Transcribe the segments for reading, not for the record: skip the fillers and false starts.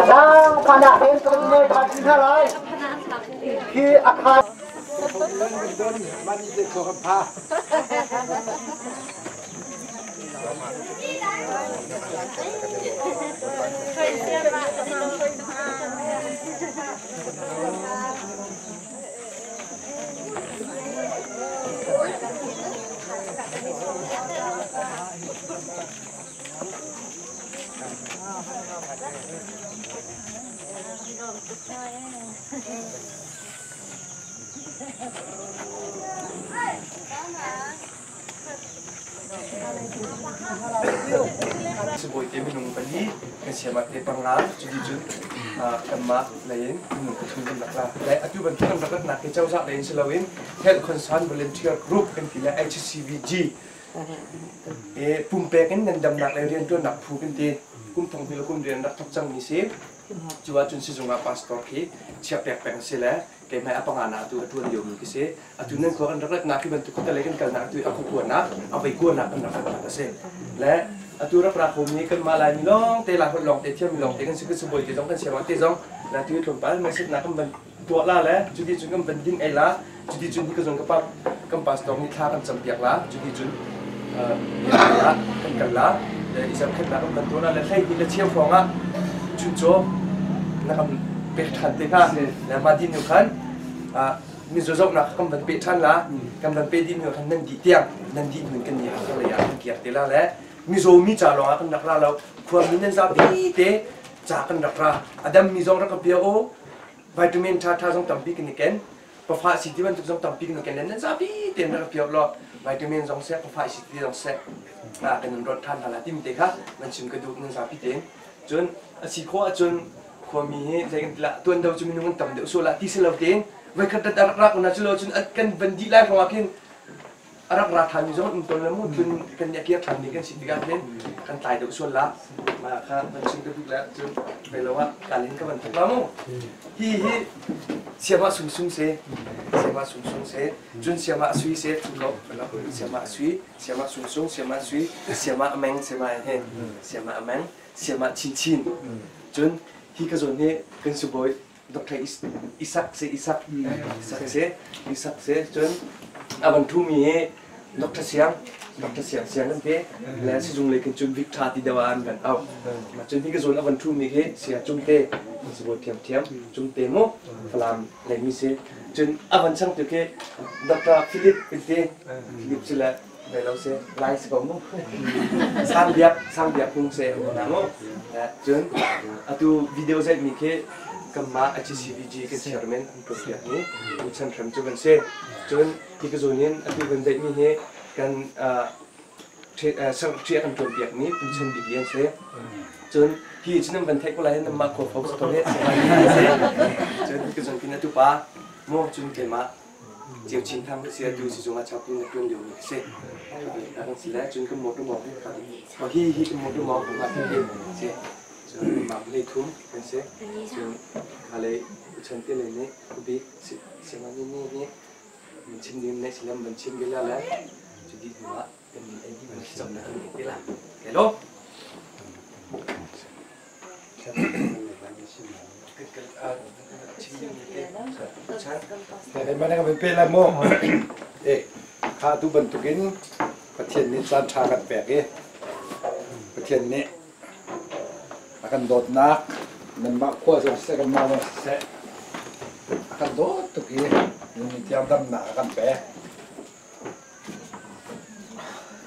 Zaangfahnak tein ka van nawl ṭhan hna lai. Hi a kha Sibawi te minung pali kan siam ah te panga cuti cun kanmah lei in minung pathum kan rak la. Le atu bantuk kan rak ratnak hi cozah lei in si loin Health Concern Volunteer Group kan ti le HCVG pumpek in nan damnak le rianṭuannak phu kan ti. Kum thong hnih le kum rian rak thawk cangmi si. Cu ahcun sizung ah pastor khi chia pek peng si le keimah a panga na atu a ṭuan liomi ka si. Atu nan khua kan rak ratnak hi bantuk khuate lei kan kalnak atu a khuakuanak a veikuanak kan rak ratnak a si. Le atu rak ra khomi kanmah Laimi lawngte Laiholh lawngte thiammi lawngte kan si kan sibawi te zong kan siama te zong na tu tlawmpal message na kan van tuah la le cuti cun kan van ding ei la cuti cun hi ka zong ka pa kan pastor nih thla kan campiak la cuti cun ah kan kal la le i zohkhenhnak kan van tuah la le 12 le cheu hrawng ah chuncaw na kan pek ṭhan te hnga le mah dih hnu khan mizaw zohnak kan van peh ṭhan la kan van pe dih hnu khan nan dih tiang nan dih hnu kan nih Hakha lei ah kan kiak te la le mizaw mi ca lawng ah kan rak ra lo khuami nan zapi te ca kan rak ra a dam mi zong rak ka bia u vitamin ṭha ṭha zong tampi kan i ken pafa si ti bantuk zong tampi kan i ken nan zapi tein rak piak law vitamin zong seh pafa si ti zong seh kan in rawt ṭhan hna la timi te kha nan chim ka duh nan zapi tein cun a si khawh ahcun khuami hi zei kan ti lah tuan do cu minung an tam deuh sual ah ti si lo tein voikhat dat a rak rak una cu lo cun kan van dih lai hrawng ah khin a rak ra ṭhanmi zong an um tawn lo mu cun kan nih a kir ṭhanmi kan si tikah khin kan tlai deuh sual la mah kha van chim ka duh le cun ve lo ah kalin ka van thok la mu hi hi siama sung sung se siama sung sung se cun siama sui se lo siama sui siama sung sung siama sui siama ameng siama he siama ameng siama chin chin cun hi ka zawn hi kan subawi Dr. Isak se Isak Isak se Isak se cun a van ṭhumi hi Dr. Siang Dr. Siang Siang kan ti le sizung lei khin cun Victor ti deuh ah an kan auh mah cun hi ka zawn a van ṭhumi khi Saya Cungte sibawi thiamthiam Cungte mu Falam leimi si cun a van changtu khi Dr. Philip kan ti Philip si le Ve lo si, lai si ko mu. Sang biak, sang biak hung se na mu. Cun atu video zet mi khi kanmah HCVG kan chairman an tuah piak mi U Chan Hram cu kan si. Cun hi ka zawn in atu kan zeih mi hi kan secretary kan tuan piak mi Pu Chan Bik Lian si. Cun hi cu nan van theih ko lai nan mah khua fo si ko he. Cun hi ka zawn kin atu pa mu cun keimah Ceu Chin Thang si atu sizung ah chapin na tuan liomi a si. Kan si le cun kan motor mawng hi hi hi kan motor mawng kan hi hi si. Cun mah lei thum kan si. Cun kha lei uchan te lei nih ubik sianginn ni ni nih min chim ding ne silam ban chim bela le cu di hnu ah kan min ei di ban cham na kan te la. Hello. Mana kan pe lai mu. Eh, kha tu bantukin Pathian nih caan ṭha kan pek i Pathian nih a kan dawtnak nanmah khua zong siseh kanmah zong siseh a kan dawt tuk i nuni tiang damnak a kan pek.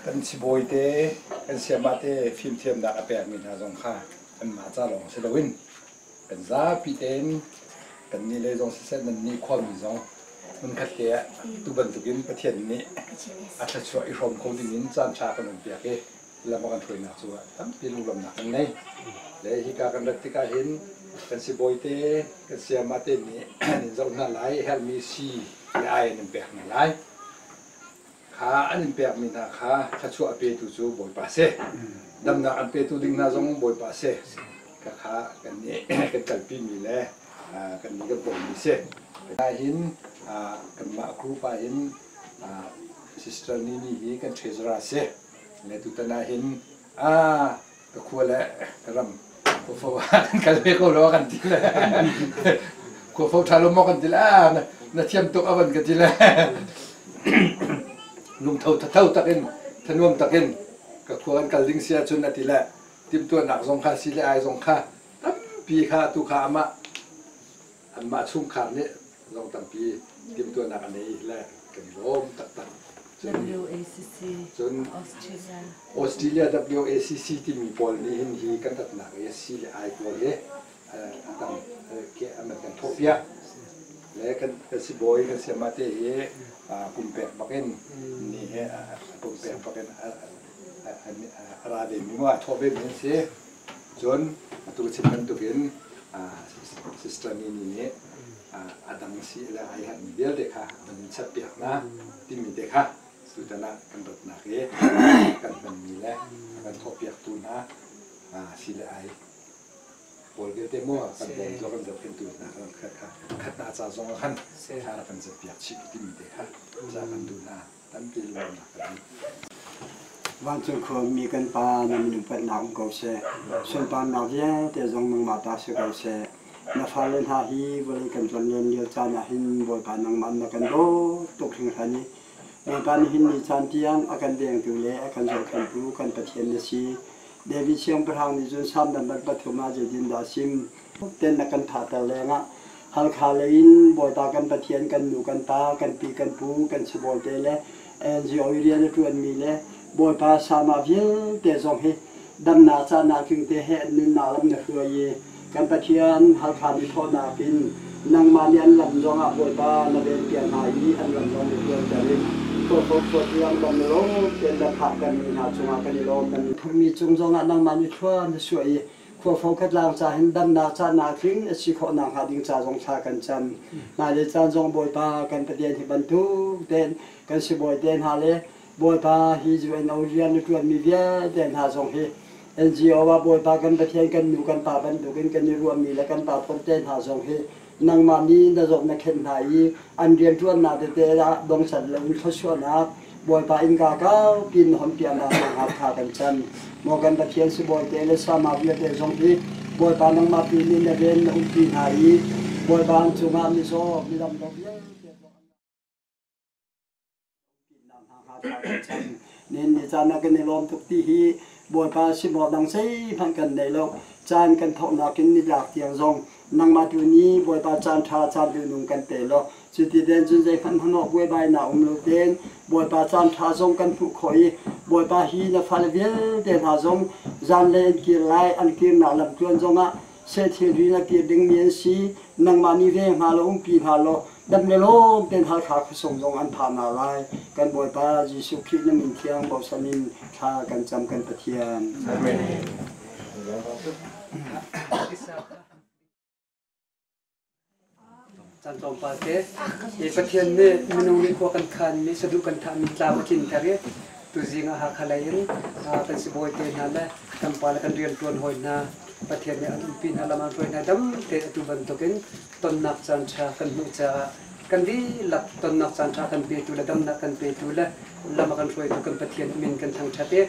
Kan sibawi te, kan sayama te fimthiamnak a pekmi hna zong kha anmah ca lawng si loin kan zapi tein kannih lei zong siseh nannih khuami zong hmunkhat te ah tu bantukin Pathian nih a thluachuah i hrawm kho dingin caanṭha kan um piak i lam a kan hruainak cu tampi lunglawmhnak kan ngei. Le hika kan rat tikah hin kan sibawi te, kan sayama te nih an in zoh hna lai, herhmi sii le ai an in pek hna lai. Kha an in pekmi hna kha thluachuah a petu cu Bawipa a si. Damnak an petu ding hna zong Bawipa a si. Khakha kannih kan kalpimi le kannih kan pawmmi si. Hin kanmah group ah hin Sister Nini hi kan treasurer a si. Le tutan ah hin ka khua le ka ram Khuafo ah kan kal ve ko lo kan ti le khuafo ṭha lo maw kan ti le ah na thiam tuk a van ka ti le lungtho thatho takin thanuam takin ka khua kan kal ding si ahcun a ti le timhtuahnak zong kha si le ai zong kha tampi kha tu kha amah anmah chungkhar nih zong tampi timhtuahnak an nei le kan i lawm taktak. WACC Cun Australia. Australia WACC timi pawl nih hin hi kan ratnak i si le ai pawl hi a tam ke an kan thawhpiak le kan kan sibawi kan siamah te hi pumpek bakin ni he pumpek bakin a ra ve mi mo a thawh ve mi an si. Cun atu chim bantukin Sister Nini nih a dang si le ai herhmi vialte kha van in chatpiak hna timi te kha tutan ah kan ratnak i kan hmanmi le a kan thawhpiaktu hna si le ai pawl vialte maw kan bawmtu kan zohkhenhtu hna kha khat hna ca zong ah khan thla rak kan zatpiak chih timi te kha ca kan duh hna. Tampi lawmnak ka ngei. Vancung khuami kan Pa, na minung patnak um ko seh. Sunparnak vialte zong nangmah ta si ko seh. Na fale hna hi vawlei kan tlonlen lio caan ah hin Bawipa nangmah na kan dawt tuk hringhran i Bawipa nihin ni caan tiang a kan vengtu le a kan zohkhenhtu kan Pathian na si. David siangpahrang nih cun Salm nambar pathum ah zeitindah a chim? Ten na kan thahter lengah Halkha lei in Bawipa kan Pathian kan nu kan pa kan pi kan pu kan sibawi te le NGO i rian a ṭuanmi le Bawipa sama vialte zong hi damnak cahnak tling te he an nunnak lam na hruai i kan Pathian Halkha mi thawhnak in nangmah nih an lam zongah Bawipa na venpiak hna i an lam zong na tluanter i khuafo khua tiang dam na lawm tein na phahtermi hna cungah kan i lawm. Kan phungmi cung zongah nangmah nih thlua na suah i Khuafo khatlang ca hin damnak cahnak tling a si khawh nakhnga ding ca zong thla kan cam. Hmailei caan zong Bawipa kan Pathian hi bantuk tein kan sibawi te hna le Bawipa hi UNO rian a ṭuanmi vialte hna zong hi NGO ah Bawipa kan Pathian kan nu kan pa bantukin kan i ruahmi le kan pa te hna zong hi nangmah nih na zawt na khenh hna i an rianṭuannak tete ah dongcat loin thluachuahnak Bawipa innka kaupi in na honpiaknak nakhnga tha kan cam. Maw kan Pathian sibawi te le sama vialte zong hi Bawipa nangmah tu nih na ven na umpi hna i Bawipa an cungah mizaw midam lo vialte zong Nin ni caan ah kan i lawm tuk ti hi Bawipa sibaw dang zeihmanh kan nei lo. Caan kan thawknak in nitlak tiang zong nangmah tu nih Bawipa caan ṭha caan duhnung kan pe law cuti den cun zeihmanh hnawh buaibainak um lo tein Bawipa caan ṭha zong kan hmuh khawh i Bawipa hi na fale vialte hna zong zanlei an kir lai an kirnak lamtluan zongah seh thilri na kir dingmi an si nangmah nih veng hna law umpi hna law dam le lawm tein Halkha khuasung zong an phan hna lai kan Bawipa Jesuh Khrih na min thiang bochan in thla kan cam kan Pathian. Amen. Caan tlawmpal te i Pathian nih minung nih khua kan khanmi saduh kan thahmi tlam a tlinter i tuzing ah Hakha lei in kan sibawi te hna le kan pa le kan rianṭuan hawi hna Pathian nih an umpi hna lam an hruai hna dam tein atu bantukin tonnak caan ṭha kan hmuh caah kan dihlak tonnak caan ṭha kan petu le damnak kan petu le lam a kan hruaitu kan Pathian min kan thangṭhat i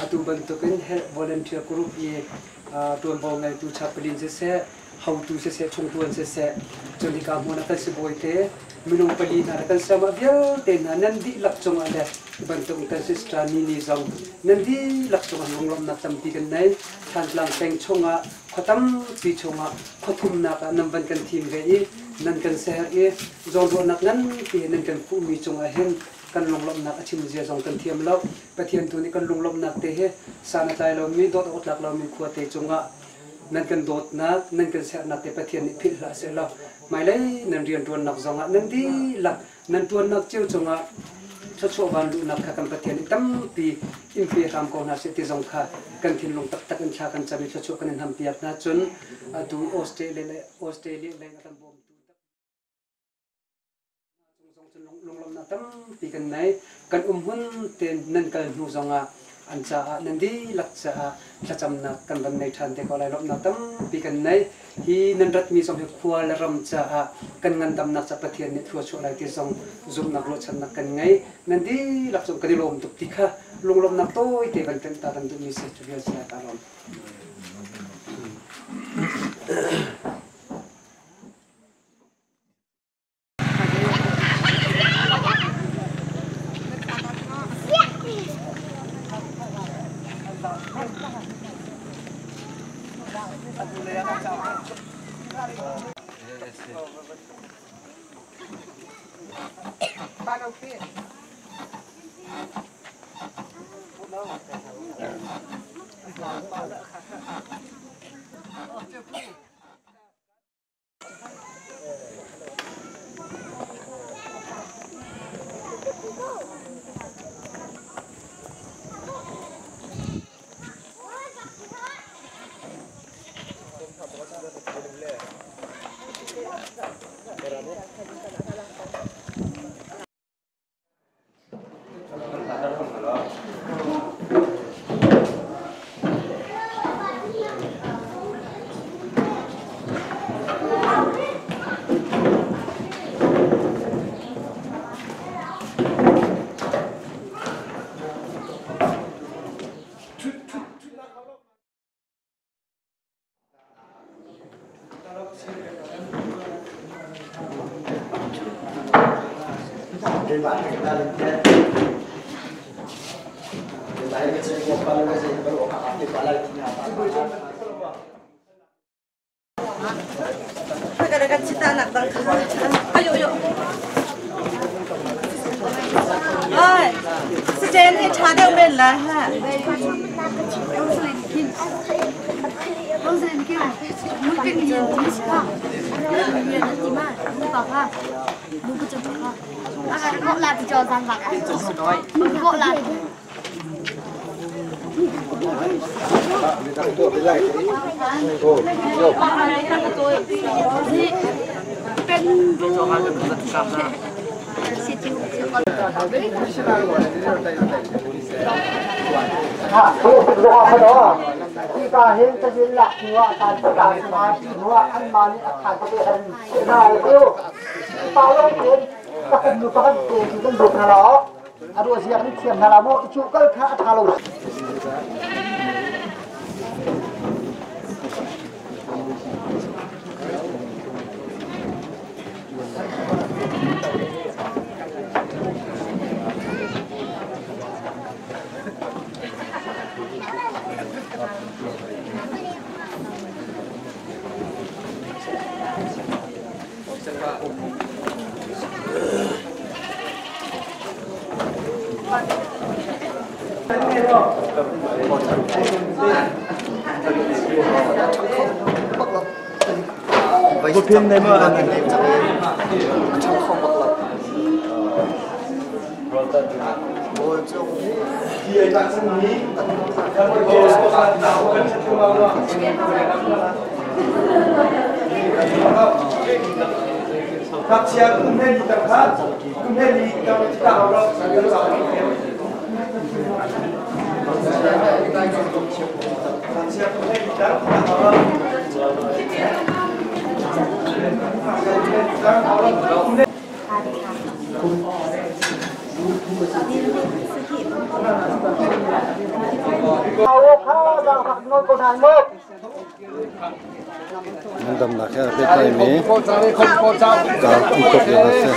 atu bantukin health volunteer group i ṭuanvo ngeitu chaplain siseh hotu siseh chungtuan siseh cun hika hmun ah kan sibawi te minung pali hna le kan siamah vialte hna nan dihlak cungah le bantuk kan sister Nini zong nan dihlak cungah lunglawmhnak tampi kan nei. Thantlang peng chungah khua tampi chungah khua thumnak ah nan van kan thim ve i nan kan ser i zawnruahnak nganpi nan kan fuhmi cungah hin kan lunglawmhnak a chim zia zong kan thiam lo. Pathian tu nih kan lunglawmhnak te hi san a tlai lomi dawt awk tlak lomi khua te cungah nan kan dawtnak nan kan sernak te Pathian nih philh hlah seh law hmailei nan rianṭuannak zongah nan dihlak nan ṭuannak cio cungah thluachuah van luhnak kha kan Pathian nih tampi in pe hram ko hna seh ti zong kha kan thinlung taktak in thla kan cam i thluachuah kan in hampiak hna. Cun atu Australia le Australia lei a kan bawmtu Lunglawmhnak tampi kan nei. Kan umhmun tein nan kal hnu zongah an caah nan dihlak caah thlacamnak kan van nei ṭhan te ko lai. Lawmhnak tampi kan nei. Hi nan ratmi zong hi khua le ram caah kan ngandamnak ca Pathian nih thlua chuah lai ti zong zumhnak ruahchannak kan ngei. Nan dihlak cu kan i lawm tuk ti kha lunglawmhnak tawite van pemh ta kan duhmi si. Cu vial si ai ka lawm. Ngandamnak he pehtlaimi cauk an tuk lio a si.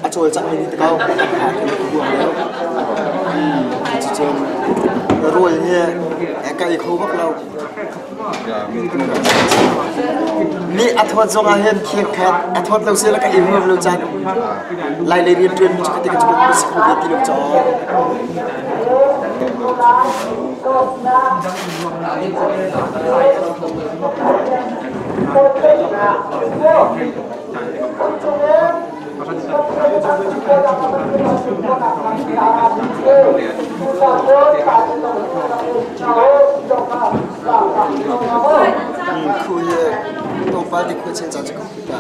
A cawlcangh mi te ko cucun rawl hi ka ei kho bak lo. Nih a thawt zong ah hin khek khat a thawt lo sila ka ei huam lo caan lai lei rian ṭuan mi cu ka ti ka cu ka si kho ve ti lo caw. Khu hi tlawmpal te khua chen caan cu ka hmu ta.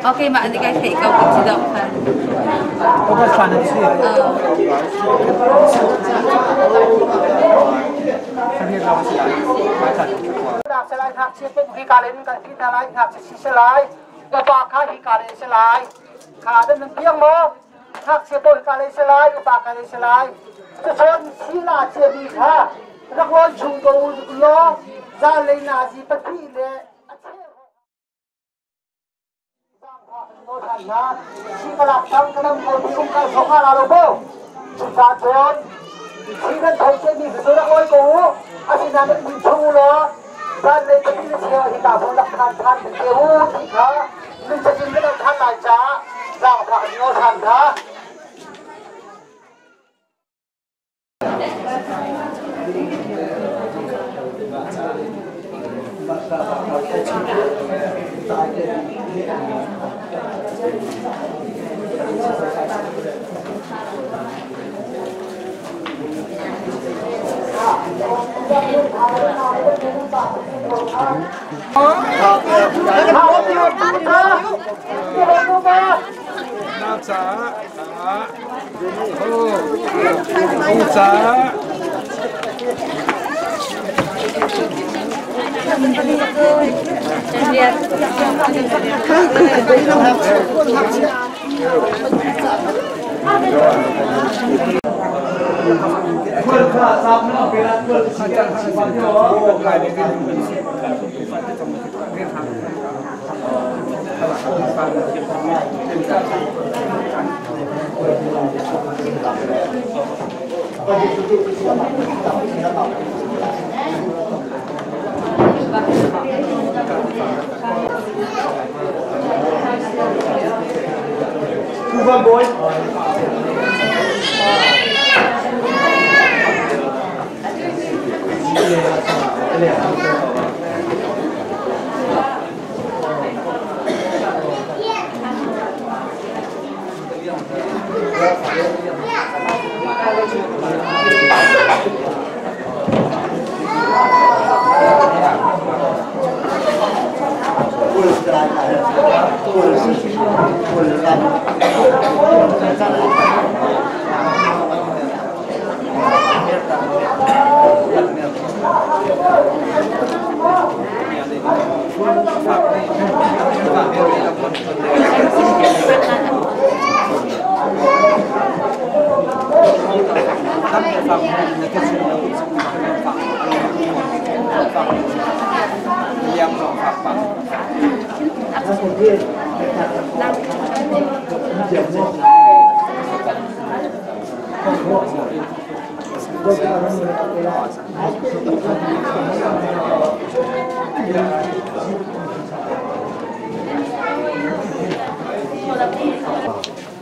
Okay, ma ani kai thei ko ki dok khan.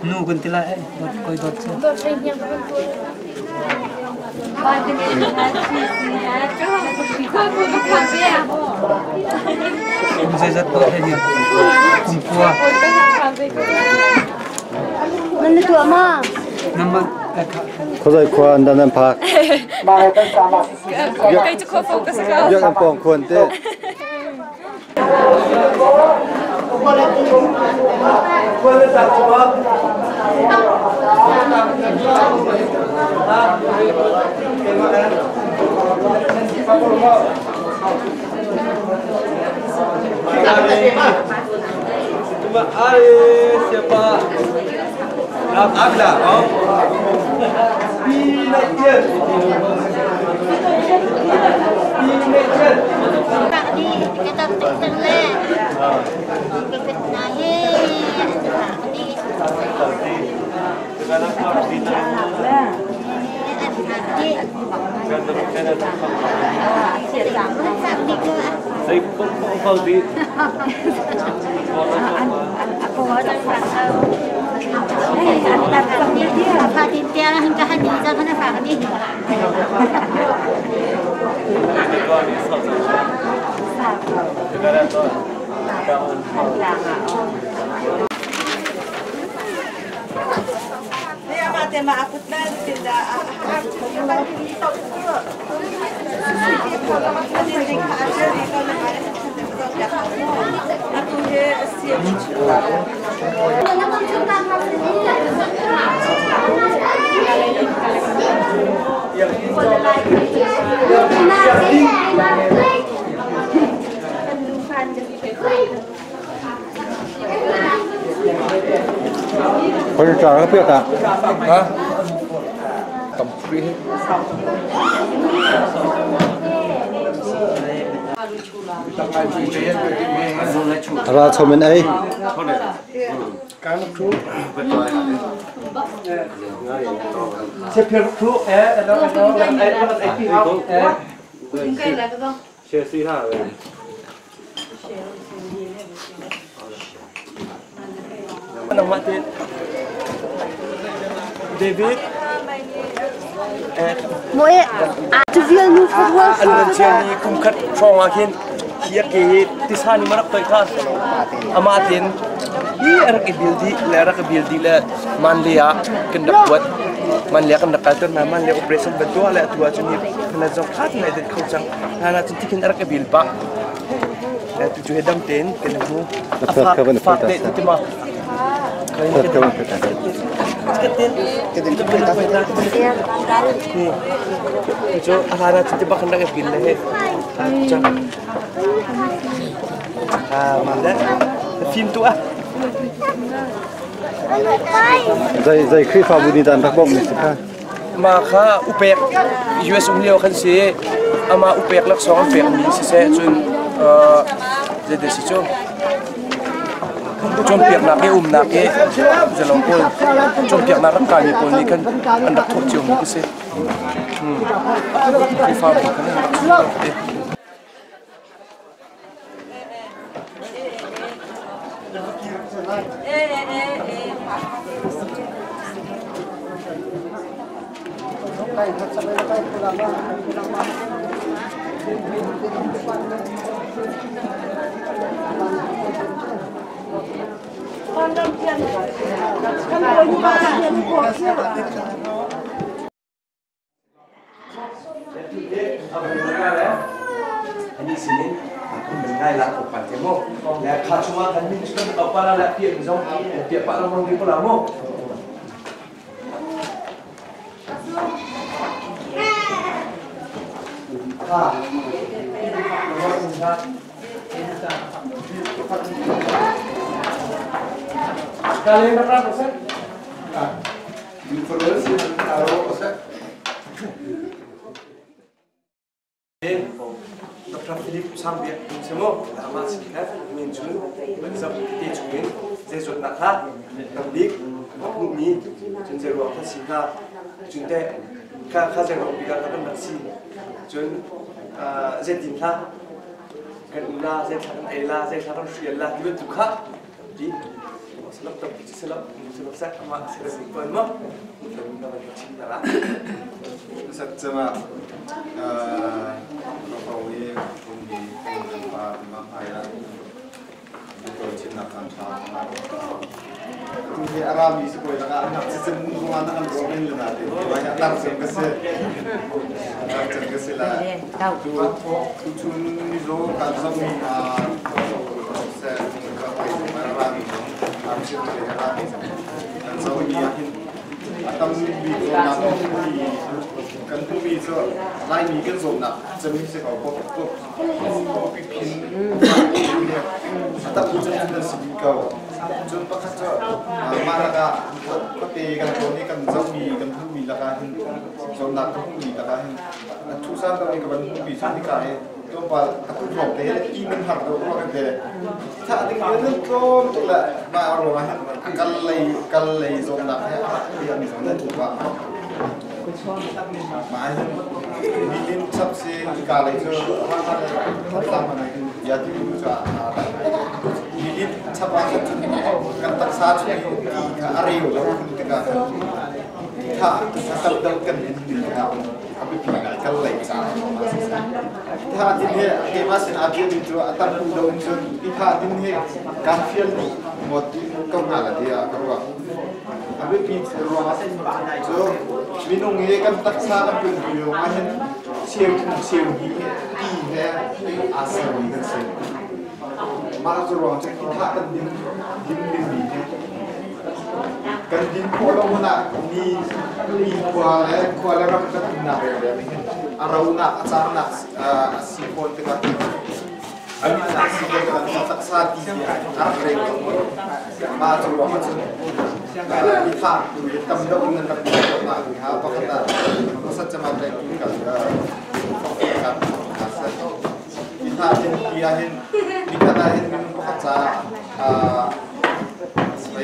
Nu kan tila eh dot koi dot che. Kum zai zat dot he ni. Kum kua. Nan tua ma. Nama ka. Khozai khua an dan an phak. Kai chu kho focus ka. Biak an pong khuan te. Ra chom in ei. David Moe tu vial nu fatwa an ran chiami kum khat hrawng ah khin hi a ke hi tisa nih marak toih kha ama tin hi a rak i bil dih le rak i bil dih le man le ah kan rak buat man le kan rak kal ter na man le operation ban tuah le atu ah cun hi phana zong kha tin ai det kho cang hlan ah cun tikhin a rak i bil pah le tu cu he dam tein kan hmu a fak fak te ti ma Cu a hlan ah cun ti bak in rak i pil le he cang. Ah, mah le fim tu ah. Zei zei Khrihfabu nih dan rak bawmh ni si kha? Ma kha upek US um lio khan si ama upek laksawng an pek mi siseh cun zei si cu Cawnpiaknak i umnak i zalong pawl cawnpiaknak rak kaimi pawl nih khan an rak thawk cio mi khi si. Khrihfabu khan an rak ti. Ani sinin ngai la ko pa te mo le kha chunga kan min chu kan pa la pia mi zong pia pa la mong ri ko la mo. Dr. Philip Sangbiak semo ama sikhat min chun zap te chungin zeizawtnak kha tambik hmuhmi cun zeiruang kha si hnga cun teh kha kha zeiruang bik ah kan rak si cun zeitin hla kan um la zeithla kan ei la zeithla kan hrial la ti bantuk kha ti salap tampi cu salap salap sak ama sila si pon mo na van chim ta la. Sat cama ko i ummi pa ma hmai ah ko chinnak kan tha. Tu hi arami si koi laka anak si cem zong an an ro men le na te ba ya tar cem ka se tar cem ka se la tu tu chun ni zo kan zong mi na se ka pai arami am sim te arami kan zong mi hin atam bi zo na mi kan tu mi zo lai mi kan zo na cem mi se ko ko ko ko pi phin atam tu cem kan si ko. Cun pakhat cu mah lakah khuate kan tawn i kan zohmi kan hmuhmi lakah hin zawtnak ka hmuhmi lakah hin a thusan deuh i ka van hmuhmi cu hika hi tlawmpal atu tlawm te hi i man har deuh rua kan ti thah ding hi nan tlawm tuk le mah ruangah hin kal lei kal lei zawtnak he a rak mi zong nan hmu pah. Mah hin nilin chap si ka lei cu Thantlang man hin bia ti tu cu aa Nilin chap ah khan cun kan taksa chung i ti kha a reu lo khun tikah khan ti tha a kal deuh kan in ti kha a biapi ngai kal lei caah Titha din hi keimah sin aa biami cu a tam u lo in cun titha din hi kaan fial dih ngawt ko hna la tiah ka ruah. A biapi ruangah cu minung hi kan taksa kan pumpi ruangah hin cheu thum cheu hnih hi ti he aa sermi kan si. Mah cu ruang cu titha kan din din dingmi hi kan din khawh lo hmanh ah ni ni khua le khua le ram kan umnak rengreng hin a ronak a carnak a si fawn tikah a minnak si fawn tikah kan taksa ti hi a rak reng lo mah cu ruang ah cun mi tha tu hi tam deuh in nan rak din khawh nak ding ha pakhat ah pasat cama tlai tu kan kan mi tha din ti ah hin mi khat ah hin minung pakhat caah A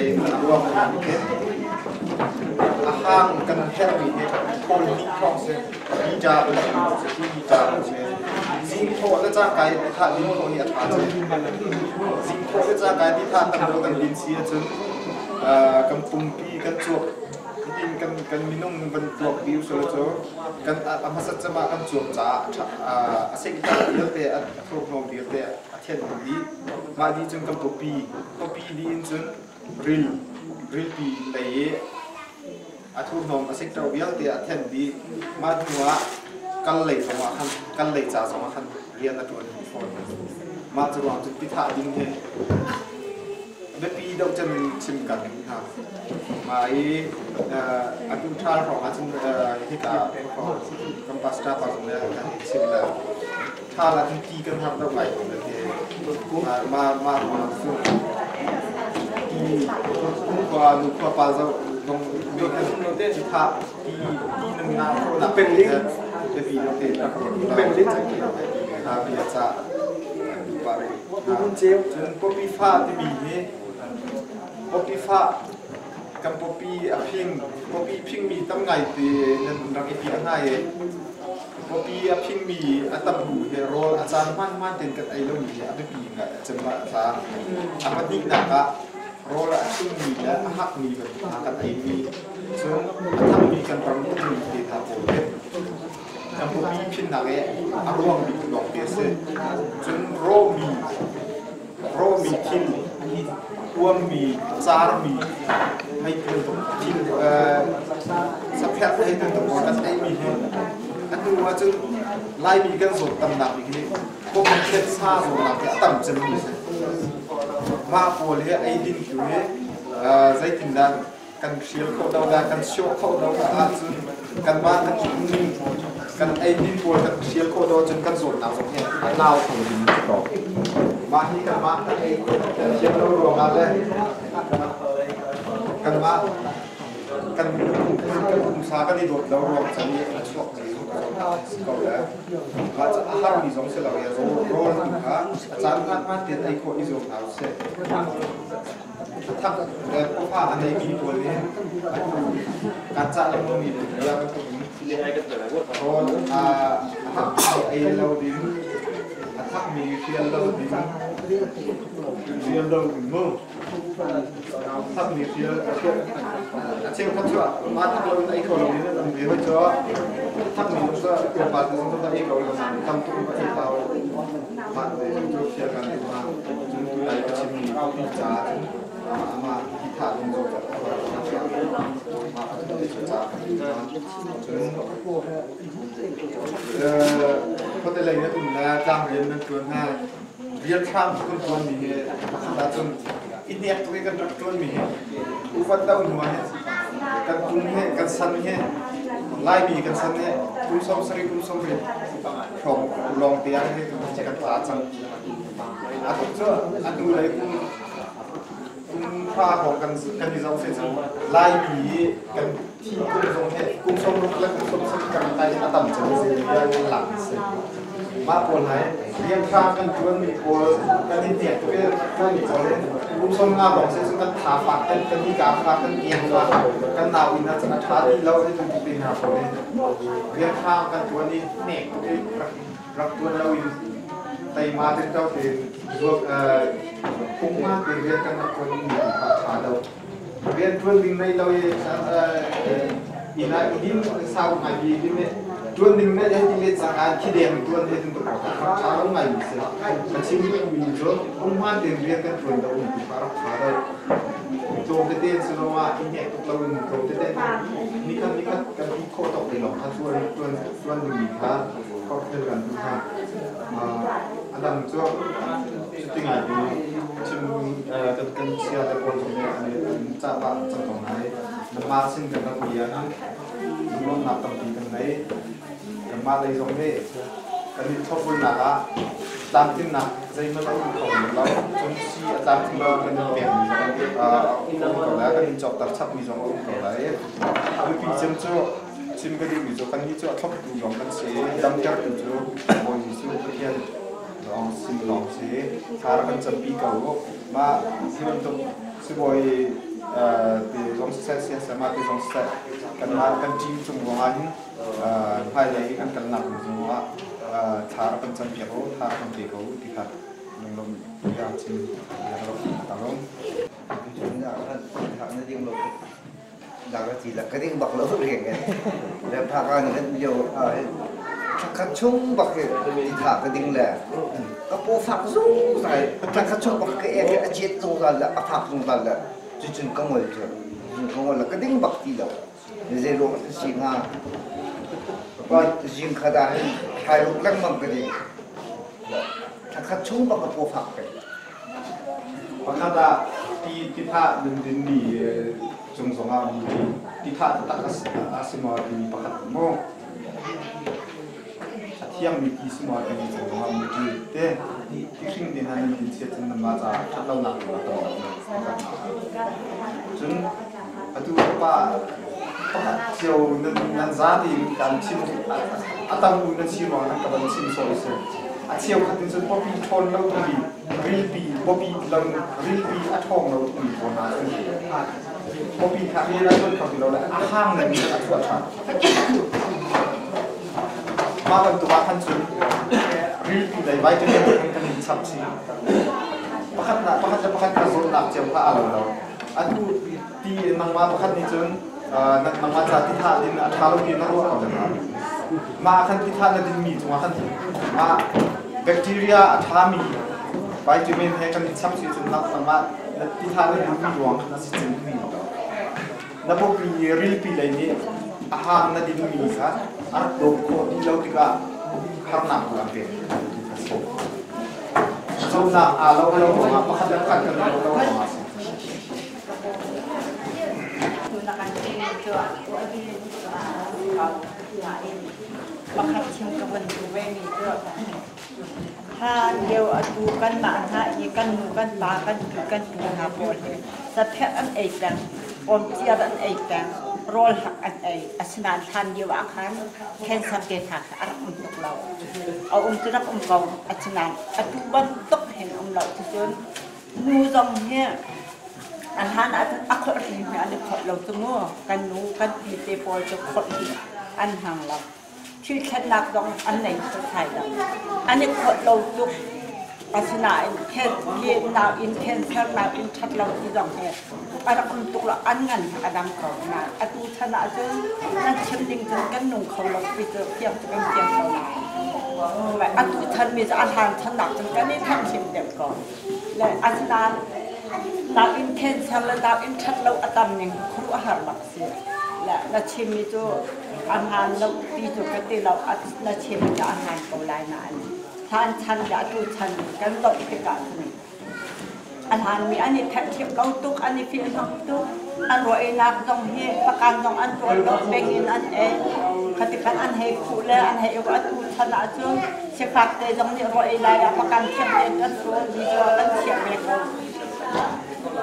hang kan herhmi hi thawl hnih hrawng si. Liter kan si, liter kan si. Zing thawh le cangka i titha din khawh hi a ṭha cem. Zing thawh le cangka i titha tam deuh kan din si ahcun kan pumpi kan cuap hitin kan kan minung van tuak bi usulaw cu kan a hmasat cem ah kan cuap caah a seihter vialte a thurhnawm vialte a thianh dih. Mah dih cun kan pawpi pawpi dih in cun ril rilpi lei i a thurhnawm a sikter vialte a thenh dih. Mah hnu ah kal lei zong ah khan kal lei ca zong ah khan rian a ṭuan dih fawn. Mah cu ruang cun tithah ding hi biapi deuh cem in chim kan duh hna. Mah i atu ṭhal hrawng ah cun hika kan pastor pa zong nih a kan chim le ṭhal ah cun ti kan har deuh lai ko ti mah mah ruang cu ti khua nu khua pa zoh zong mi kan ti tha ti ti nan nga kho nak biapi deuh te bia ca pa cun popi fa timi hi popi fa kan popi a phing popi phingmi tam ngai te nan rak i piah hna i Pawpi a phingmi a tam bu he rawl a caan hmaanhmaan tein kan ei lomi hi a biapi ngai a cem ah a tla. A pahnihnak ah rawl a chummi le a hakmi bantuk hna kan eimi, cun a thangmi kan ram ummi te hna pawl hi kan pawpi phinnak i a ruang bik lawngte a si. Cun rawmi rawmi thil, uammi, carmi, hei bantuk thil sapherh hei bantuk pawl kan eimi hi atu ahcun Laimi kan zawt tamnak bik hi kawpkhet sa zawtnak hi a tam cemmi a si. Mah pawl hi eidin tu hi zeitindah kan hrial khawh lo dah kan sawh khawh lo ahcun kanmah kan ning kan eidin pawl kan hrial khawh lo ahcun kan zawtnak zong hi a nau kho ding si ko. Mah hi kanmah kan ei thiam lo ruangah le kanmah kan kan pumsa kan i dawt lo ruang can i a chuak mi si ko le mah ca a harmi zong si lo i rawl tu kha a caan hmaan hmaan tein ei khawh i zuam hna usih. Upa a neimi pawl nih atu kan cah lengmangmi bia bantuk in rawl a hakmi ei lo ding, a thakmi hrial lo ding, hrial lo ding mu. Thakmi hrial a cheukhat cu mah thak lo in ei kho lo in an um ve hoi cu thakmi cu tlawmpal te zong ei ko lo nain tam tuk in va ei hlah u. Mah te cu hrial kan duh hna. Cun tulai ka chimmi pi caah cun amah hi thah ding zong mah caah cun khuate lei nan um le tlang rian nan ṭuan hna rian hram kan ṭuanmi hi pakhat ahcun i hnek tuk i kan rak ṭuanmi hi upat do hnu ah hin kan kum he kan san he Laimi kan san he kum 70 kum 70 hrawng lawng te ah hin kan tla cang. Atu cu atu lei kum kum hra hrawng kan kan i zoh se cang Laimi hi kan thi kum zong he kum 60 le kum 70 kan tai a tam cang si kan lang si. Mah pawl hna hi rianhrang kan ṭuanmi pawl kan i hnek tuk i ṭuanmi pawl hi kum 50 lawng si cun kan tha fak, kan kan hika fak, kan kiang fak, kan nau inn ah cun a ṭha ti lo hi tuk te hna pawl hi rianhrang kan ṭuan i hnek tuk i rak rak ṭuan lo in teima te to tein zuak phunghman te rian kan rak ṭuan mi kha a ṭha lo. Rian ṭuan ding nei lo i inn ah i din sau ngai bi din i ṭuan ding ne hei ti le cangka thi deng ṭuan he tin tuk rak ṭha lo ngai mi si. Ka chim mi cu phunghman tein rian kan ṭuan lo um ti kha rak ṭha lo. Tlawm tete in si zongah i hnek tuk lo in tlawm tete nikhat nikhat kan ti khawh tawk te lawng kha ṭuan ṭuan ṭuan dingmi kha forhfial kan duh hna. A dang cu cuti ngai in chim kan chia le pawl zong nih an cah pah cang ko lai. Nanmah sin kan rak i ahhin lunglawmhnak tampi kan ngei. Kanmah lei zong nih kan i thlopbulnak ah tlamtlinnak zeihmanh a um kho lo. Cun sii a tlamtling lo kan in pekmi zong a um ko lai, kan in cawkter chapmi zong a um ko lai. A biapi cem cu chim ka duhmi cu kannih cu a thloptu lawng kan si i damtertu cu Bawi Jesuh Pathian lawng sin lawng si. Thla rak kan campi ko u. Mah hi bantuk sibawi te zong siseh, siasama te zong siseh, kanmah kan team cung zongah hin hmailei i kan kalnak ding zongah thla rak kan campiak u, thla rak kan pe ko u ti kha lunglawm bia chim bia ka rak tang. Na ding lo dak ti la ka ding bak lo reng e le pha ka ni kan lio thakhat chung bak he ti tha ka ding le ka po fak zung zai thakhat chung bak ka ek a chet zungzal le a fak zungzal le cucun ka ngol cu ka ngol la ka ding bak ti lo zei ruang si hnga pa zing kha da hin thlai ruk lengmang ka ding thakhat chung bak ka po fak pe. Pakhat ah ti tithah nan dinmi cung zongah mi tithah taktak a si maw timi pakhat maw a thiangmi ti si maw timi cung zongah mi ti te ti hring te hna nan din chiat cun nanmah caah ṭhat lonak a tam cun atu pa pakhat cio nan za tein kan chim a tam u nan si ruang ka van chim sawi si. A cheukhat in cun pawpi ṭhawn lo tumi rilpi pawpi lo rilpi a ṭhawng lo tumi pawl hna cun pawpi kha rian a ṭuan kho ti lo le a hang in a chuah ṭhan. Mah bantuk ah khan cun rilpi lei vitamin khan kan in chap chih. Pakhat na pakhat le pakhat kha zawtnak cio kha aa lo lo. Atu ti nangmah pakhat nih cun nangmah ca ti thah din a ṭha lo ti na ruah ko le mah khan ti thah na dinmi cungah khan mah bacteria a ṭhami vitamin he kan in chap si cun nangmah na ti thah na dinmi ruang khan a si cem mi na pawpi rilpi lei nih a hang na dinmi kha a rak dawp khawh ti lo tikah harnak tu an pek. Zawtnak aa lo lo ruangah pakhat le pakhat kan i lo lo ruangah a si. Pakhat chim ka van duh ve mi cu hlan lio atu kanmah hna i kan nu kan pa kan pi kan pu hna pawl hi sapherh an ei peng, kawmciar an ei peng, rawl hak an ei. Asinain hlan lio ah khan cancer te hna kha a rak um tuk lo. A um cu rak um ko. Asinain atu bantuk hin um lo. Cucun nu zong hi a hlan ahcun a kholh hri hi an i kholh lo cu mu. Kan nu kan pi te pawl cu kholh hi an hmang lo. Thil thlennak zong an nei setsai lo. An i kholh lo tuk. Asinain nau in cancer nau in ṭhat lo ti zong hi a rak um tuk lo. An ngan a dam ko. Nain atu chan ahcun nan chim ding cun kan nung kho lo ti cu fiang cu kan fiang ko nain atu chan mi cu a hlan chan nak cun kan i thanhlim deuh ko. Le asinain nau in cancer le nau in ṭhat lo a tam ning khuaruahhar bak a si. Le na chimmi cu a hmaan lo ti cu ka ti lo. Na chimmi cu a hmaan ko lai nain hlan chan le atu chan kan zoh tikah cun a hlanmi an i thenhkhip lo tuk, an i filhhnawm tuk. An ruahnak zong hi pakan zong an tuan lo, beng in an ei. Khatikhan an hei khuh le an hei uk. Atu chan ahcun sifak te zong nih ruah ei lai ah pakan thiam tein kan tuan mi cu kan chiah ve ko.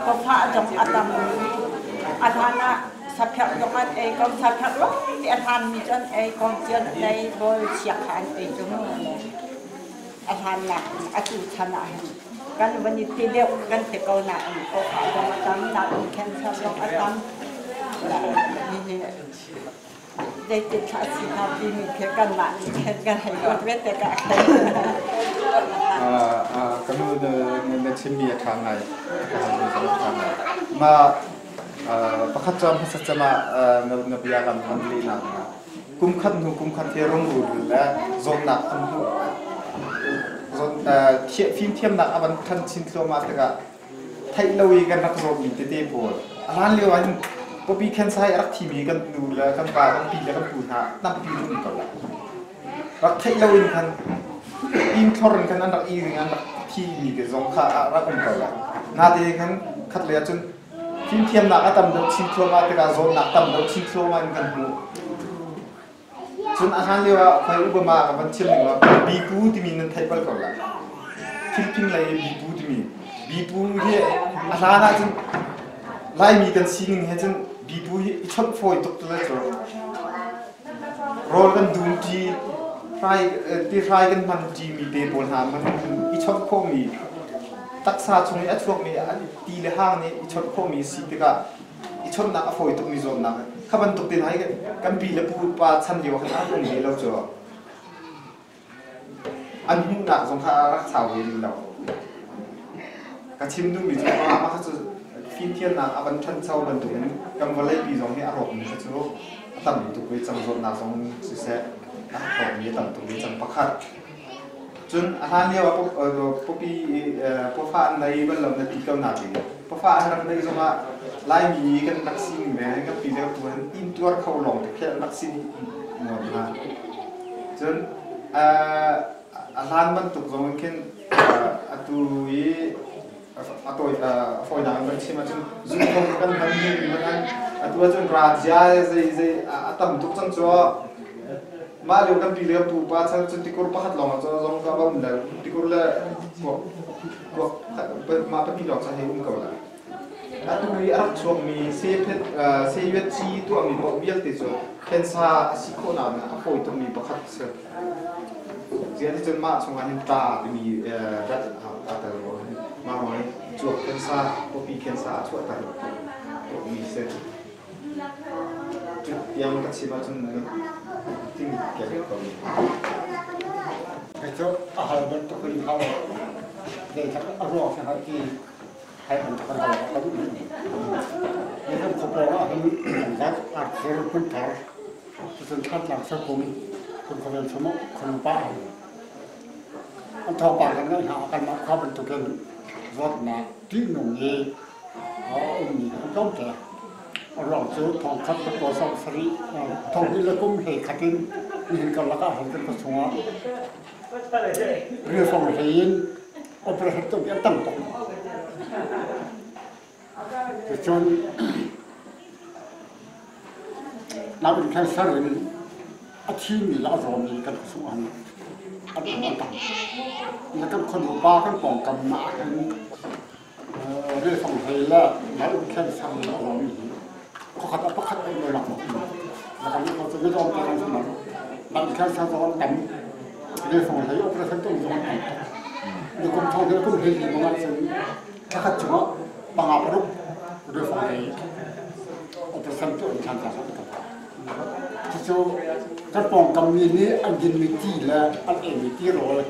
Kawfah zong a tam i a hlan ah sapherh zong an ei ko. Sapherh lawng te a hlanmi cu an ei ko. Cian an ei, rawl chia kha an ei cu mu. A hlannak in atu chan ah hin kan van i ti deuh kan ti ko nain pawfah zong a tam, nain cancer zong a tam. Hihi zeitin thlah si hnga timi khi kanmah nih khin kan hei ruat ve tikah khin. Ka nu na chimmi a ṭha ngai. Ka halmi zong a ṭha ngai. Mah pakhat cu hmasa cem ah na bia kan hman lehnak dingah kum khat hnu kum khat hi rungrul le zawtnak an hmuh fimthiamnak a van ṭhan chin thluahmah tikah theih lo i kan rak zawtmi tete pawl a hlan lio ah hin pawpi cancer hi a rak thimi kan nu le kan pa kan pi le kan pu hna tampi an um ko lai. Rak theih lo in khan inn thlor in khan an rak i ring an rak thimi te zong kha a rak um ko lai. Nate khan khat lei ahcun fimthiamnak a tam deuh chin thluahmah tikah zawtnak tam deuh chin thluahmah in kan hmuh. Cun a hlan lio ah khoi Obama ka van chim ning ah bipu timi nan theih bal ko lai. Thilphing lei i bipu timi. Bipu hi a hlan ahcun Laimi kan sining he cun bipu hi i chawnh fawi tuk tu le cu. Rawl kan dum ṭi, hrai tihrai kan hman ṭimi te pawl hna man i chawnh khawhmi taksa chung i a chuakmi ti le hang nih i chawnh khawhmi si tikah i chawnhnak a fawi tukmi zawtnak kha bantuk te hna hi kan pi le pu pa chan lio khan a rak um ve lo cu an hmuhnak zong kha a rak sau ve rih lo. Ka chim duhmi cu amah kha cu fimthiamnak a van ṭhancho bantukin kan vawleipi zong hi a rawkmi kha cu a tam tuk ve cang zawtnak zong siseh a rawkmi a tam tuk ve cang pakhat. Cun a hlan lio ah pawpi pawfa an nei bal lo na ti ko nain pawfa an rak neih zongah Laimi kan rak sining le kan pi le kan pu hin intuar kho lawng te khi an rak si nuam hna. Cun a hlan bantuk zong in khin atu i a tawi a fawinak in kan chim ahcun zumhfung kan hman mi hmanh an atu ahcun rajia zei zei a tam tuk cang cu mah lio kan pi le kan pupa chan cun tikur pakhat lawng ah zong ka va um le tikur le kuak kuak mah pahnih lawng cu hei um ko la atu i a rak chuakmi seyuat ci tuahmi paoh vialte cu cancer a si khawhnak a fawi tukmi pakhat a si. Ziah cun mah chungah hin ṭa timi dat aa tel ruang hin mah ruang hin cuap cancer, pawpi cancer a chuahter tukmi si. Cu tiang ka chim ahcun ting kek ko. Kei cu a hal bantuk in hal zeitlak a ruang si hnga ti hai bantuk kan hal ka duh. Ni kan khuapawng ah hin zat arthur hmunthar Cucun Thantlang Sakung kan khuavel chung khuanu pa an an thawngpang kan ngaih hna kanmah khua bantukin zawtnak ṭihnung i a ummi an tlawm te. A ruang cu thongkhat pataw sawm sarih thonghnih le kum hlei khat in nihin karlak ah hin kan khua chungah rilfong hlei in operation tuahmi an tam tuk. Cucun nakin cancer in a thimi le a zawmi kan khuasung an an um tam. Na kan khuanu pa kan pawngkam ah hin rilfang hlei le nau cancer in a zawmi hi khuakhat ah pakhat um lo lak um. Na kan cu midawm te kan si lo. Lung cancer zong an tam. Rilfang hlei operation tum zong an tam. Ni kum thong hi kum hlei li bang ahcun Thakhat cungah panga paruk rifang lei operation tuah in thlan tlak an Cucu kan pawngkam mi nih an dinmi ti le an eimi tirawl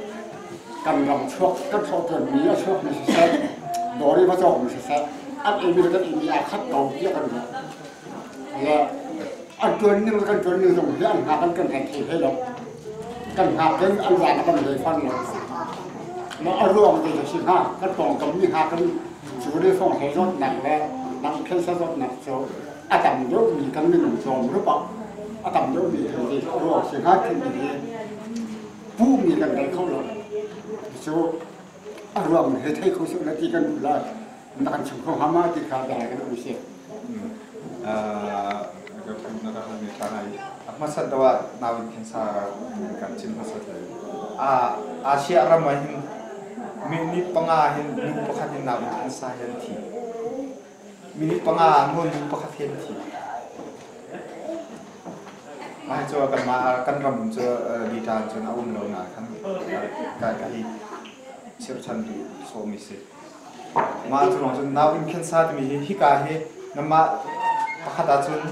kan ram chuak kan thlawhtuanmi a chuakmi siseh dawr i va cawkmi siseh an eimi le kan eimi aa khat ko tiah kan ruah. Le an tuan ning le kan tuan ning zong hi an hngak an kan kan thei hlei lo. Kan hngak in an zan a kan hlei fan lo. Mah a ruang te si hnga kan pawngkam mi hna kan cu le fong he zawtnak le nang cancer zawtnak cu a tam deuhmi kan minung zawm rup ah a tam deuhmi thil hi a ruang si hnga timi hi puhmi kan dal kho lo. Cu a ruang he thei kho sih na ti kan duh lai na kan chim kho hnga ma ti kha dai kan um si. Na ka halmi ṭha ngai. A hmasat deuh ah nau in cancer kan chim hmasat lai. Asia ram ah hin minute panga hin nu pakhat hin nau in cancer hi an thi. Minute panga nawn nu pakhat hi an thi. Mah cu kanmah kan ram cu data cun a um lo na khan ka ka hi chirchan duh sawmi si. Mah cu lawng cun nau inn khensa timi hi hika hi namah pakhat ahcun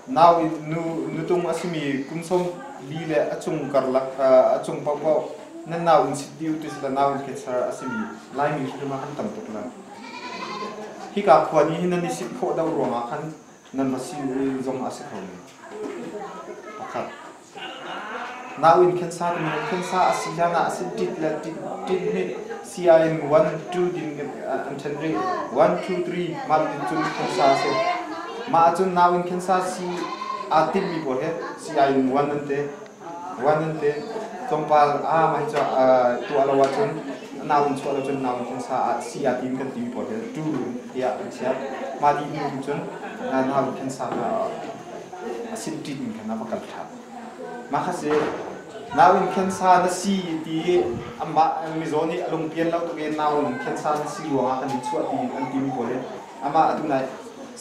nau nu nutung a simi kum 40 le a cung karlak a cung paohpaoh nan nau inn sit dih u ti sila nau inn khensa a simi Laimi hrim ah kan tam tuk la. Hika khua nih hin nan i sit khawh deuh ruangah khan nan va si zong a si kho men. Pakhat. Nau in khensa timi khensa a si hlan ah a si tit le tit tit hnih CIN 1 2 din an ṭhen rih 1 2 3 mah tin cun khensa a si. Mah ahcun nau in khensa si aa timmi pawl hi CIN 1 an ti. 1 an ti. Tlawmpal a mah hi cu tuah lo ahcun nau in chuah lo cun nau in khensa ah si aa tim kan timi pawl hi 2 tiah an chiah. Mah dih hnu cun nau in khensa kha a sin ṭit in khan a va kal ṭhan. Mah kha si nau in khensa na si ti amah mizaw nih a lungpian lo tuk i nau in khensa na si ruangah kan in chuah ti an timi pawl hi amah atu nai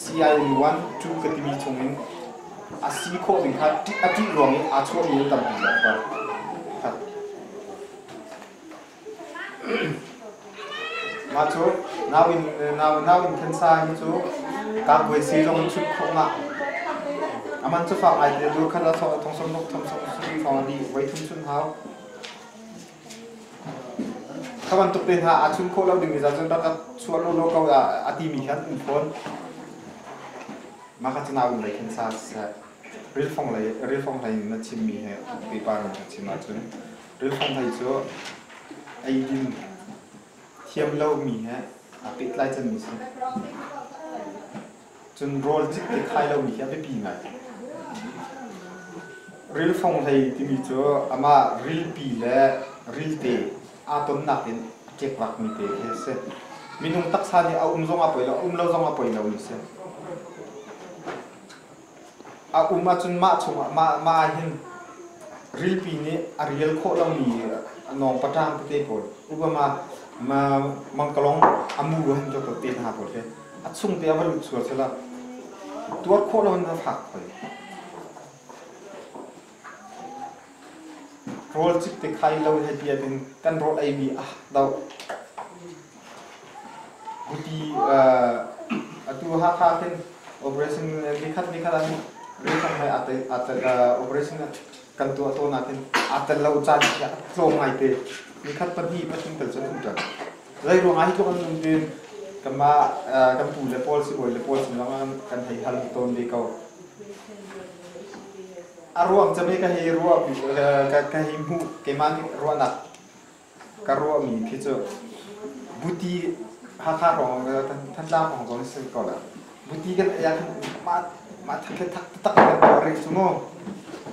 CIN 1 2 ka timi chungin a si khawh ding kha a ṭih ruang i aa chuahmi an tampi zong kha. Mah cu nau in nau nau in khensa hi cu kakbuai si zong in chut khawh ngah. Aman cu fak ai te dur khat a thong som nok thong som suri fong di voi thum chun hau. Kha bantuk te hna a chun khawh lo ding mi za cun rak chuah lo lo ko a ti mi khan um fawn. Mah kha cu nau in lei khensa siseh rilfong lei rilfong lei na chim mi he pipa in ka chim ahcun Rilfong hlei cu eidin thiam lomi he aa pehtlai cemmi a si. Cun rawl cik te khai lomi hi a biapi ngai. Rilfong hlei timi cu amah rilpi le rilte aa tonnak in a ṭekvakmi te khi a si. Minung taksa nih a um zong a poi lo, a um lo zong a poi lomi a si. A um ahcun mah chungah mah mah ahhin rilpi nih a rial khawh lomi nawng paṭang tete pawl upama mangkalong a mu han to te hna pawl khi a chung te a va lut sual sela tuar khawh lo in a fak khoi. Rawl cik te khai lo he ti ahcun kan rawl eimi a hak deuh. Buti atu Hakha khin operation nikhat nikhat ah hin rilhrang he aa tel operation kan tuah tawn ahkhin aa tel lo caan khi a tlawm ngaite. Nikhat pahnih pathum tel cun um ṭan. Zei ruangah hi tluk an um tiin kanmah kan pu le pawl sibawi le pawl sin zong kan hei hal tawn ve ko. A ruang cem i ka hei ruah ka hei hmuh keimah nih ruahnak ka ruahmi khi cu buti Hakha hrawng Thantlang hrawng zong si ko la buti kan ei ah khan mah mah thak khi thak taktak kan tuah rih cu mu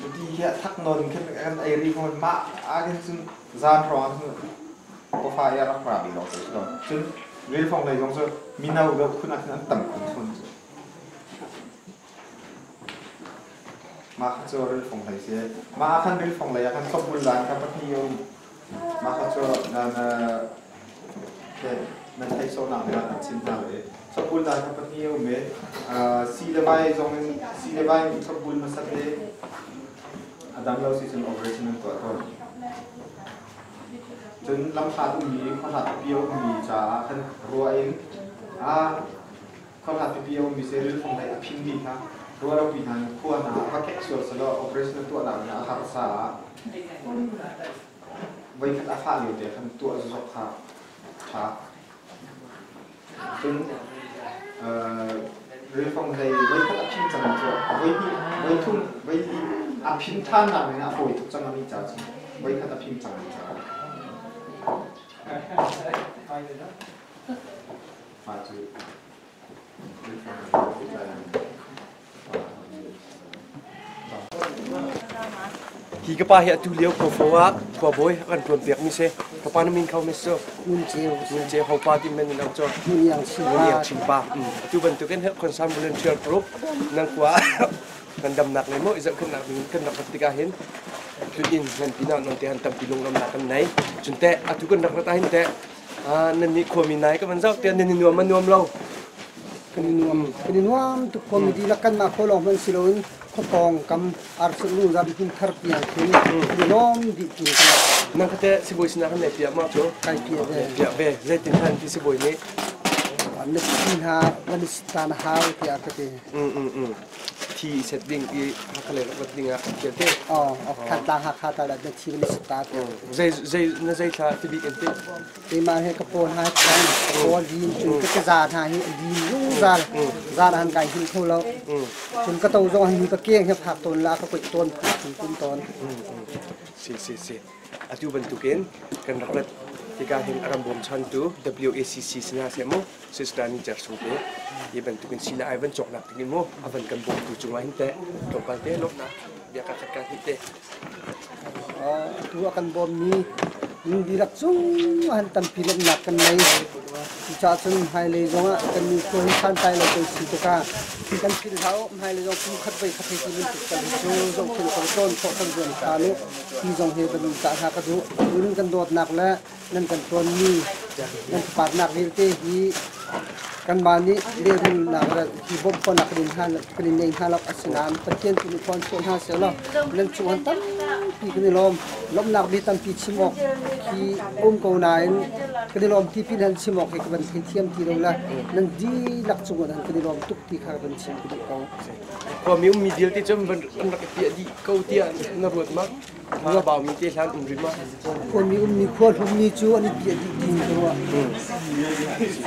buti khi thak nawn khin kan ei rih ko mah ah khin cun zan hrawng ah cun pafa i a rak ra mi lawng si lo cun rilfong lei zong cu mino deuh khun ah khin an tam khun chun cu Mah kha cu rilfong hlei si. Mah ah khan rilfong lei ah khan thlopbul dan kha pahnih a um. Mah kha cu nan nan theih sawhnak ding ah kan chim hna lai. Thlopbul dan kha pahnih a um i si le vai zong in si le vai in thlopbul hmasat i a dam lo si cun operation an tuah tawn. Cun lamhlat ummi khuahlat pipi a ummi caah khan ruah in Khuahla pipi a ummi si rilfong lei a phinmi kha ruahlopi hna in khua hna a va kek sual selaw operation a tuahnak nih a harsa ah voikhat a fah lio te khan tuah zok kha ṭha. Cun rilfong lei voikhat a phin cang cu voihnih voithum voili a phin ṭhannak ning a fawi tuk cang ami ca cun voikhat a phin cang mi caah. Hi ka pa hi atu lio khuafo ah khuabawi a kan ṭuan piakmi si. Ka pa na min kho mi su? Ngun Ceu. Ngun Ceu ho pa ti men in au cu? Ngun Iang Chin Pa. Ngun Iang Chin Pa. Atu bantukin Health Concern Volunteer Group nan khua kan damnak le maw i zohkhenhnak ding kan rak rat tikah hin tlun in ngan pinah non te han tampi lunglawmnak kan nei. Cun teh atu kan rak rat ah hin teh Nan nih khuami nai ka van zoh tiah nan i nuam a nuam lo. Kan i nuam. Kan i nuam tuk khuami dihlak kanmah khua lawng hmanh si loin khuapawng kam arsa lungzam hmun thar tiang khin kan i lawm dih tu kan. Nang kate sibawi sinah kan nei piah ma cu? Kai piah ve. Piah ve. Zeitin han ti sibawi nih? Na thi hna van i ta na hau tiah ka ti. Thi set ding i Hakha lei rak rat ding ah piah te. Oh, Thantlang Hakha ta la na thi van i ta te. Zei zei na zei thla tibik in ti? Keimah he ka paw hna hi ka paw lin cun ka keza hna hi a lin zungzal. Zan han kai hil kho lo. Cun ka to zong hi ka keng he phak tawn la ka kuih tawn cun tum tawn. Si si si. Atu bantukin kan rak rat tikah hin a ram bawmchantu WACC sinah seh mu sister ni cer sung te hi bantukin sila ai van cawknak ding in mu a van kan bawmtu cungah hin teh tlawmpal te lawmhnak bia ka khat ka hnih te. Atu a kan bawmmi min dihlak cung han tampi lawmhnak kan nei. Cucaah cun hmailei zongah kan nu khua hi santlai lo kan si tikah kan philh hlah u. Hmailei zong kum khat voi khat hei ti bantuk tal hi cu zohkhenh kan tlawn khawh kan zuam hna u. Hi zong hi kan um cah hna ka duh. Nun kan dawtnak le nan kan ṭuanmi nan thaparnak vialte hi kanmah nih lehrulnak le hi bawmh khawhnak kan in hna kan in nei hna lo. Asinain Pathian tu nih thawn chuah hna sehlaw nan cung han tampi kan i lawm. Lawmhnak bia tampi chim awk khi um ko nain kan i lawm ti pin han chim awk hi ka van theithiam ti lo le nan dihlak cung ah kan i lawm tuk ti kha ka van chim ka duh ko. Khuami ummi vialte cu an rak i piah dih ko tiah na ruat ma? A baumi te hlan um rih ma? Khuami ummi khua hlummi cu an i piah dih ding ka ruah.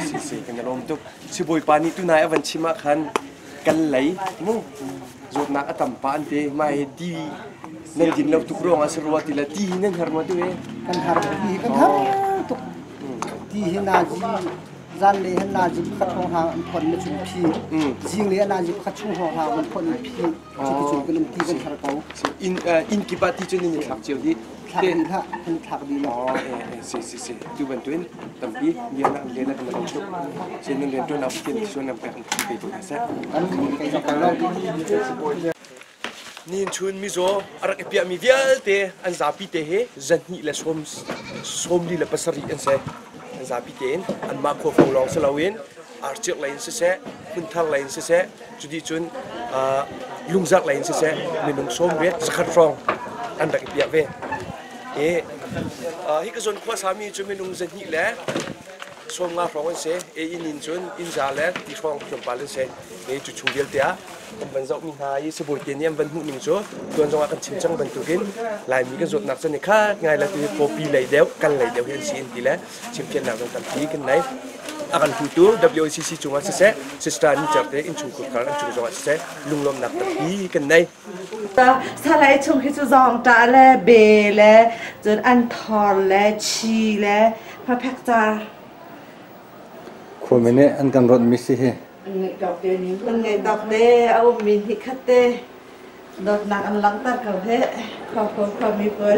Si si kan i lawm tuk. Sibawipa nih tunai a van chim ah khan kan lei mu zawtnak a tam pa an ti mai ti nan din lo tuk ruang ah si rua ti le ti hi nan har ma tu e? Kan har ti kan har tuk. Ti hi nazi zanlei han nazi pakhat hrawng hang an phon na chung phi. Zinglei a nazi pakhat chung hrawng hang an phon phi. Cuti cun kan um ti kan har ko. Inn inn kip ah ti cun nan i thlak cio dih. Thlak dih hlah, kan thlak dih lo. Si si si. Tu bantuin tampi lian ah lian ah kan lo tuk. Sin nan rian tuan ah Pathian suan nam pek pe ko hna seh. An kai zok lo. Nin chun mizaw a rak i piahmi vialte an zapi te hi zahnih le sawm 47 an si. An zapi tein anmah khua fo lawng si loin arcirh lei in siseh, hmunthar lei in siseh, cuti cun lungzarh lei in siseh minung 80 zakhat hrawng an rak i piah ve. Hi hi ka zawn khua sami cu minung 200 le 50 hrawng an si. E inn in cun inn za le ti hrawng tlawmpal an si. E cu chung vialte ah kan van zohmi hna i sibawi te nih an van hmuh ning cu tuan zongah kan chim cang bantukin Laimi kan zawtnak cu ni khat ngai le tu pawpi lei deuh kan lei deuh hi an si in ti le chimfiannak zong tampi kan nei. A kan hlutu WACC cungah siseh, Sister Ni Cer te innchungkhar khar an cung zongah siseh, lunglawmhnak tampi kan nei. Salai chung hi cu zawngṭah le be le cun anthor le chi le hmaphek car. Khuami nih an kan rawnh mi si hi. An ngeih dawk te a ummi hnih khat te dawtnak an langhter ko he. Khua khuami pawl.